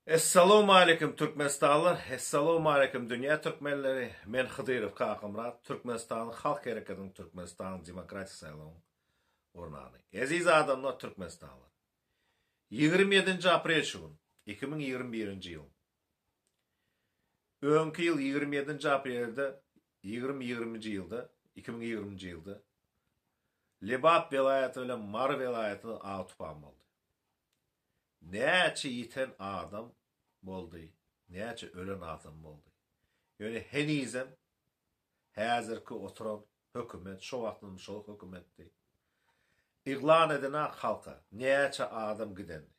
Essalowmaleýkim Türkmenistanlylar, Essalowmaleýkim dünýä türkmenleri, men Hydyrow Kakamyrat, Türkmenistanyň Halk Hereketiniň Türkmenistanyň Demokratik saýlawyň gurnany. Eziz adamlar Türkmenistanlylar. 27-nji aprel şu gün, 2021-nji ýyl. Öňki ýyl 27-nji aprelde, 20 ýigriminji ýylda, 2020-nji ýylda Lebap welaýaty bilen Mary welaýatynda aw tupan boldy. Näçe ýiten adam boldy, näçe ölen adam boldy. Ýöne henizem häzirki oturan hökümet, şo wagtynam şol hökümetdi, yglan edenak halka näçe adam gidenini.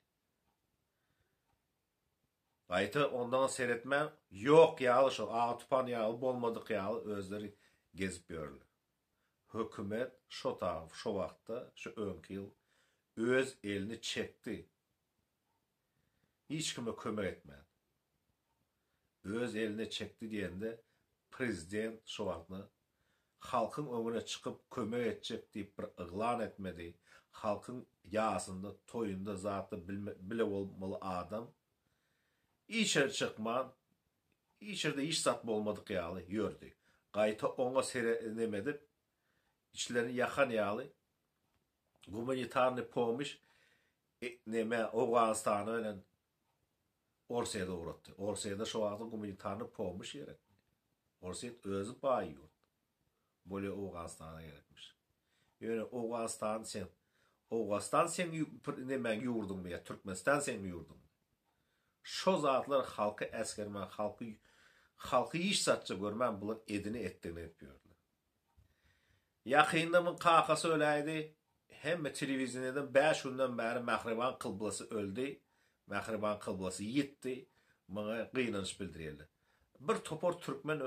Gaýta ondan seretmän ýok ýaly şol agy tupan ýaly bolmadyk ýaly özleri gezip ýörler. Hökümet şo ta şo wagtda şu öňki ýyl öz elini çekdi. Hiç kime kömek etmän. Öz eline çekdi diýende prezident şo wagtna halkyň öňüne çykyp kömek etjek diýip bir yglan etmedi, halkyň ýasynda, toýunda zatda bile bolmaly adam içeri çykman, içerde hiç zat bolmadyk ýaly ýördi. Gaýta oňa sere neme edip, içlerini ýakan ýaly gumanitarnyý pomyş neme Owganystana bilen Orsýete ugratdy. Orsýete şo wagtda gumanitarnyý pomyş gerekmi? Orsýet özi baý ýurt. Bolýa Owganystana gerekmiş. Ýöne Owganystan sen Owgastan seň nemäň ýurduňmy ýa Türkmenistan seň ýurduňmy? Şo zatlar halky äsgermän halky halky hiç zatça görmän bular edini etdigini edip ýörler. Ýakynda muň kakasy öläýdi. Hemme telewideniýeden bäş günden bäri mähriban kyblasy öldi, mähriban kyblasy ýitdi, muňa gynanç bildirýärler. Bir topar türkmen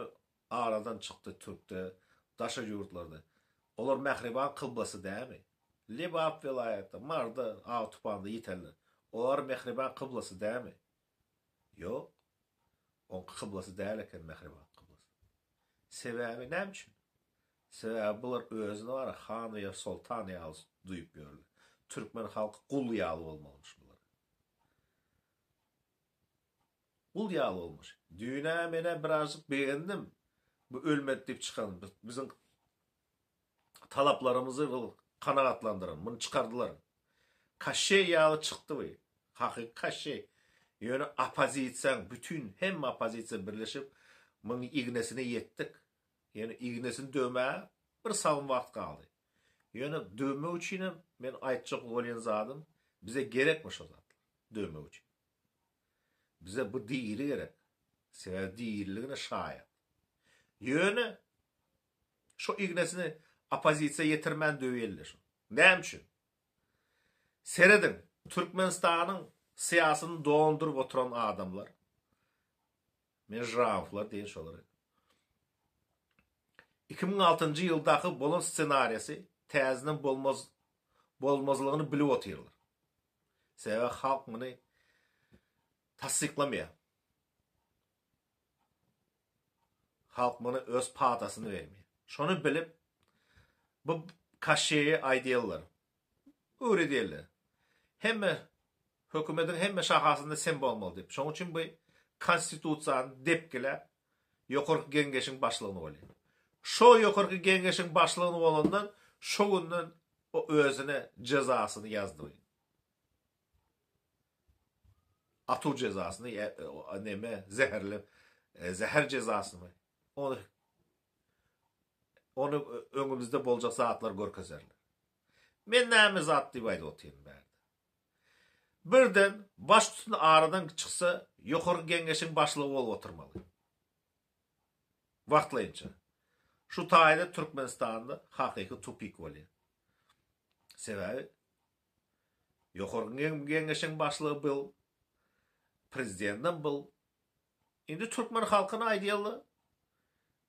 aradan çykdy türkde, daşary ýurtlarda. Olar mähriban kyblasy dämi? Lebap welaýatda, Marda, Agtupanda ýitenler. Olar mähriban kyblasy dämi? Ýok. Oňky kyblasy däl eken mähriban kyblasy. Sebäbi näme üçin? Sebäbi bular özüni bar han ýa soltan ýaly duýup ýörler. Türkmen halky gul ýaly bolmalymyş bulara. Gul ýaly bolmuş. Düýn-ä men-ä birazjyk begendim. Bu ölmedi diýip çykan biziň talaplarymyzy ol kanagatlandyran. Muny çykardylar. Kaşşeý ýaly çykdy bu. Hakyky kaşşeý. Ýöne oppozisiýaň bütin hemme oppozisiýa birleşip muň ignesine ýetdik. Ýöne ignesini döwmäge bir salym wagt galdy. Ýöne döwmek üçinem men aýtjak bolýan zadym bize gerekmi şo zatlar döwmek üçin. Bize bu diri gerek. Sebäbi diriligine şaýat. Ýöne Şo ignesini oppozisiýa ýetirmän döwýärler şo. Näme üçin? Serediň, Türkmenistanyň syýasyny donduryp oturan adamlar. Men žrawlar diýen şolar. 2006-njy ýyldaky bolan ssenariýasy täzeden bolmaz bolmazlygyny bilip otyrlar. Sebäbi halk muny tassyklamaýar. Halk muny öz padasyny bermeýär. Şony bilip, bu Kaşşeýe aýdýarlar, öwredýärler. Hemme hökümetiň hemme şahasynda sen bolmaly diýip. Şonuň üçin bu konstitusiýany depgiläp, ýokarky geňeşiň başlygyny bolýar. Şo ýokarky geňeşiň başlygyny bolandan şo günden o özüne jezasyny ýazdy. Atuw jezasyny neme zäherli zäher jezasyny ony ony öňümizde boljak zatlar görkezerler. Men näme zat diýip aýdyp otyryn bärde. Birden baş tutun aradan çyksa ýokarky geňeşiň başlygy bolup oturmaly. Wagtlaýynça. Şu taýda Türkmenistanda hakyky tupik bolýar. Sebäbi Ýokarky geňeşiň başlygy bil, prezidendem bil. Indi türkmen halkyna aýdýarlar.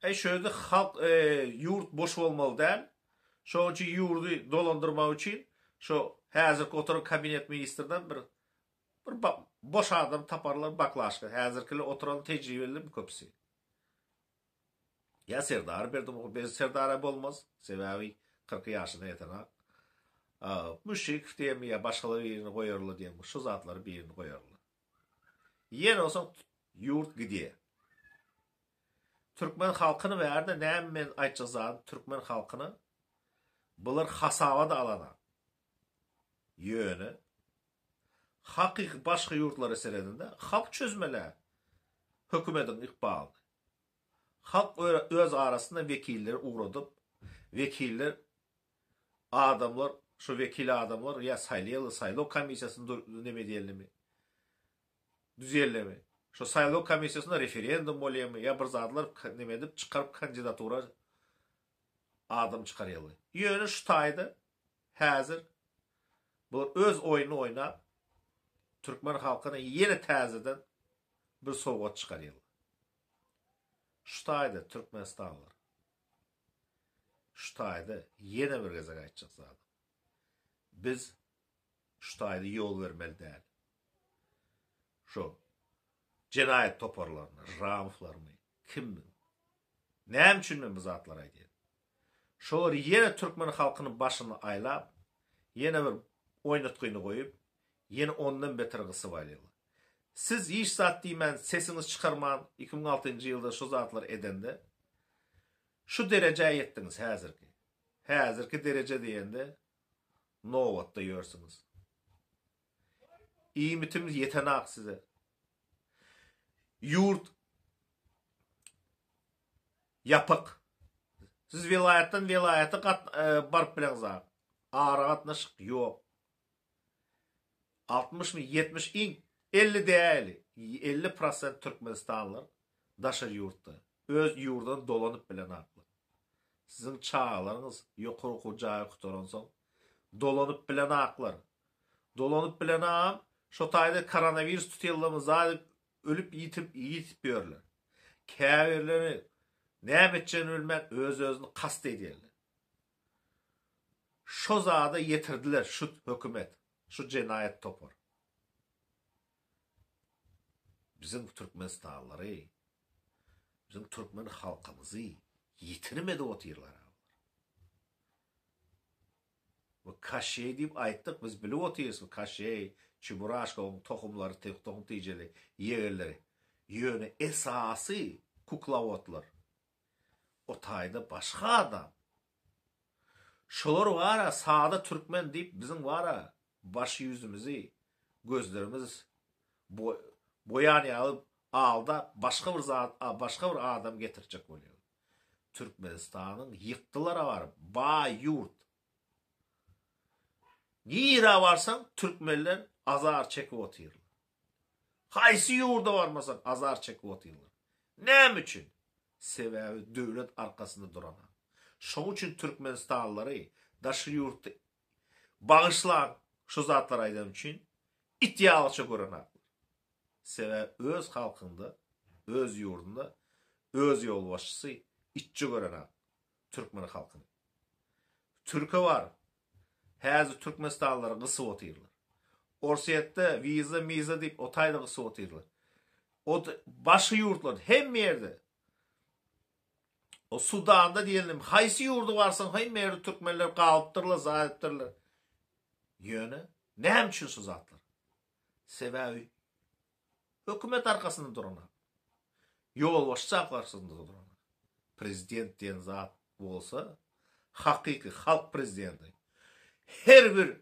Eý şu ýerde halk ýurt boş bolmaly däl. Şonuň üçin ýurdy dolandyrmak üçin şo häzirki oturan kabinet ministrden bir bir boş adam taparlar baklaşka. Häzirkili oturan tejribeli köpüsi. Ýa Serdar Berdimuhamedow, Serdara bolmaz, sebäbi 40 ýaşyna ýetenak. Müşşikow diýenmi ýa başgalar birini goýarlar diýenmi, şu zatlary birini goýarlar. Ýene bolsa ýurt gidýär. Türkmen halkyny bärde näme men aýtjak zadym türkmen halkyny bular hasaba-da alanak. Ýöne hakyky başga ýurtlara seredende halk çözmeli hökümediň ykbalyny. Halk öz arasynda wekilleri ugradyp, wekiller adamlar, şo wekil adamlar ýa saýlaýarlar, saýlaw komissiýasyny neme edýärlermi, düzýärlermi? Şo saýlaw komissiýasynda referendum bolýarmy ýa bir zatlar neme edip çykaryp kandidatura adam çykarýarlar. Ýöne şu taýda häzir bular öz oýnuny oýnap türkmen halkyna ýene täzeden bir sowgat çykarýarlar. Şu taýda türkmenistanlylar şu taýda ýene bir gezek aýtjak zadym. Biz şu taýda ýol bermeli däl. Şu jenaýat toparlaryna, Žramowlarmy, kim? Näme üçin men bu zatlary aýdýan? Şolar ýene türkmen halkyny başyny aýlap, ýene bir oýnatgyny goýup, ýene ondan beter gysyp alýarlar. Siz hiç zat diýmän, sesiňizi çykarman 2006-njy ýylda şu zatlary edende, şu derejä ýetdiňiz häzirki. Häzirki dereje diýende nobatda ýörsüňiz. Iýmitimiz ýetenak size. Ýurt ýapyk. Siz welaýatdan welaýata gat baryp bileňzak. Aragatnaşyk ýok. 60 my 70 iň 50 däli 50 prosent türkmenistanlylar daşary ýurtda. Öz ýurduna dolanyp bilenaklar. Siziň çagalaryňyz ýokary okuw jaýy gutaransoň dolanyp bilenaklar. Dolanyp bilenagam şo taýda koronawirus tutýanlaryny zat ölüp ýitip ýitip ýörler. Käbirleri näme etjegini bilmän öz-özüni kast edýärler. Şo zada ýetirdiler şu hökümet, şu jenaýat topar. Biziň türkmenistanlary, biziň türkmen halkymyzy ýitirim edip otyrlar. Bu Kaşeý diýip aýtdyk, biz bilip otyrys bu Kaşeý, Çeburaşka oň tohumlary, tohum tijeli ýegenleri. Ýöne esasy kuklowodlar o taýda başga adam. Şolar bara sada türkmen diýip biziň bara baş ýüzümizi gözlerimiz boýan ýaly aldap başga bir zat başga bir adam getirjek bolýar. Türkmenistanyň ýykdylara baryp baý ýurt. Nirä barsaň türkmenler azar çekip otyrlar. Haýsy ýurda barmasaň azar çekip otyrlar. Näme üçin? Sebäbi döwlet arkasynda durana. Şoň üçin türkmenistanlylary daşary ýurtda bagyşlaň şu zatlary aýdanym üçin it ýalyça görenaklar. Sebäbi öz halkyňda, öz ýurdunda öz ýolbaşçysy itçe görenak türkmen halkyny. Türke bar. Häzir türkmenistanlylary gysyp otyrlar. Orsýetde wiza miza diýip o taýda gysyp otyrlar. O başga ýurtlarda hemme ýerde o Sudanda diýelim haýsy ýurda barsaň hemme ýerde türkmenler galypdyrlar, zaýypdyrlar. Ýöne näme üçin şu zatlar? Sebäbi hökümet arkasynda duranok. Ýolbaşçy arkasynda duranok. Prezident diýen zat bolsa, hakyky halk prezidenti her bir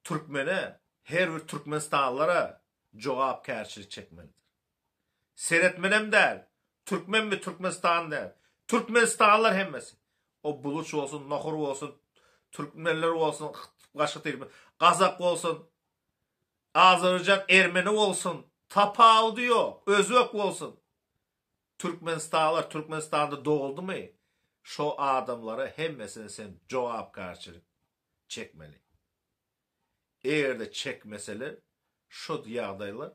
türkmene, her bir türkmenistanlylara jogapkärçilik çekmelidir. Seretmelem däl, türkmenmi, türkmenistanly däl. Türkmenistanlylar hemmesi. O buluç bolsun, nohur bolsun, türkmenler bolsun, başga türkmen, gazak bolsun, azerbaýjan ermeni bolsun, tapawudy ýok, özbek bolsun. Türkmenistanlylar Türkmenistanda doguldymy, şo adamlara hemmesine sen jogapkärçilik çekmeli. Eger-de çekmeseler, şo ýagdaýlar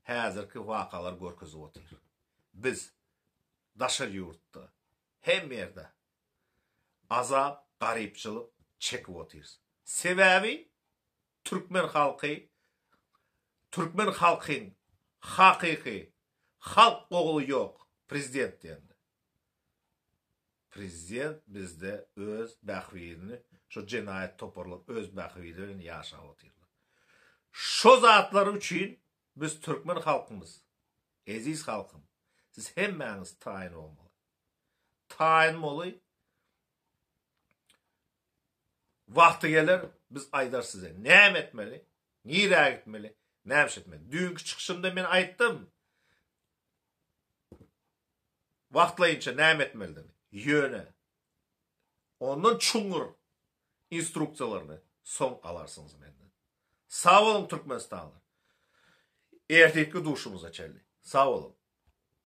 häzirki wakalar görkezip otyr. Biz daşary ýurtda, hemme ýerde azap, garypçylyk çekip otyrys. Sebäbi türkmen halky, türkmen halkyň hakyky halk ogly ýok prezident diýende. Prezident bizde öz bähbidini şo jenaýat toparlar öz bähbidi bilen ýaşap otyrlar. Şo zatlar üçin. Biz türkmen halkymyz, eziz halkym, siz hemmäňiz taýyn bolmaly. Taýyn boly. Wagty geler, biz aýdarys size näme etmeli, nirä gitmeli, näme iş etmeli. Düýnki çykyşymda men aýtdym. Wagtlaýynça näme etmelidigini. Ýöne ondan çuňňur instruksiýalaryny soň alarsyňyz menden. Sag boluň Türkmenistanlylar. Ertirki duşumyza çenli. Sag boluň.